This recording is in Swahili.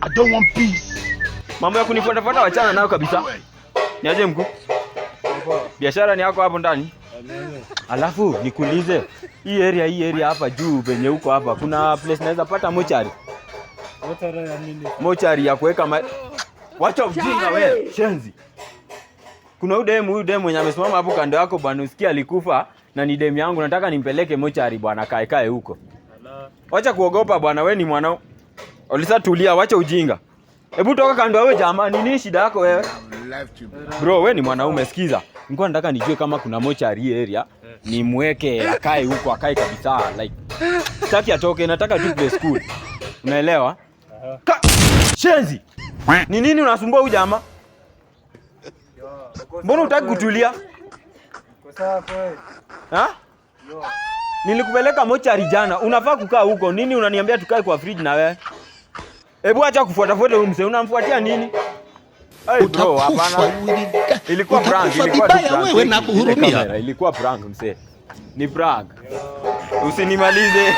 I don't want peace. Mambo ya kunifuatafuata wachana nayo kabisa. Niaje mkuu? Biashara ni yako hapo ndani? Alafu nikuulize, hii area hapa juu penye huko hapa kuna place naweza pata mochari? Mochari ya kuweka. Wacha ujinga wewe, shenzi. Kuna huyu demu mwenye amesimama hapo kando yako bwana, usikia alikufa na ni demu yangu, nataka nimpeleke mochari bwana, kae kae huko. Wacha kuogopa bwana, we ni mwana. Olisa tulia, wacha ujinga. Hebu toka kando wewe jamaa, nini shida yako wewe? Bro, we ni mwanaume, sikiza. Nilikuwa nataka nijue kama kuna mochari hii area, nimweke akae huko, akae kabisa like. Sitaki atoke, nataka tu play school. Unaelewa? Shenzi. Ni nini unasumbua huyu jamaa? Mbona hutaki kutulia? Ha? Nilikupeleka mochari jana, unafaa kukaa huko. Nini unaniambia tukae kwa fridge na wewe? Hebu acha kufuatafuata huyu mzee, unamfuatia nini? Hey bro, hapana. Ilikuwa prank, Utakufa ilikuwa tu vibaya prank. wewe Ile na kuhurumia. Kamera, ilikuwa prank mzee. Ni prank. Usinimalize.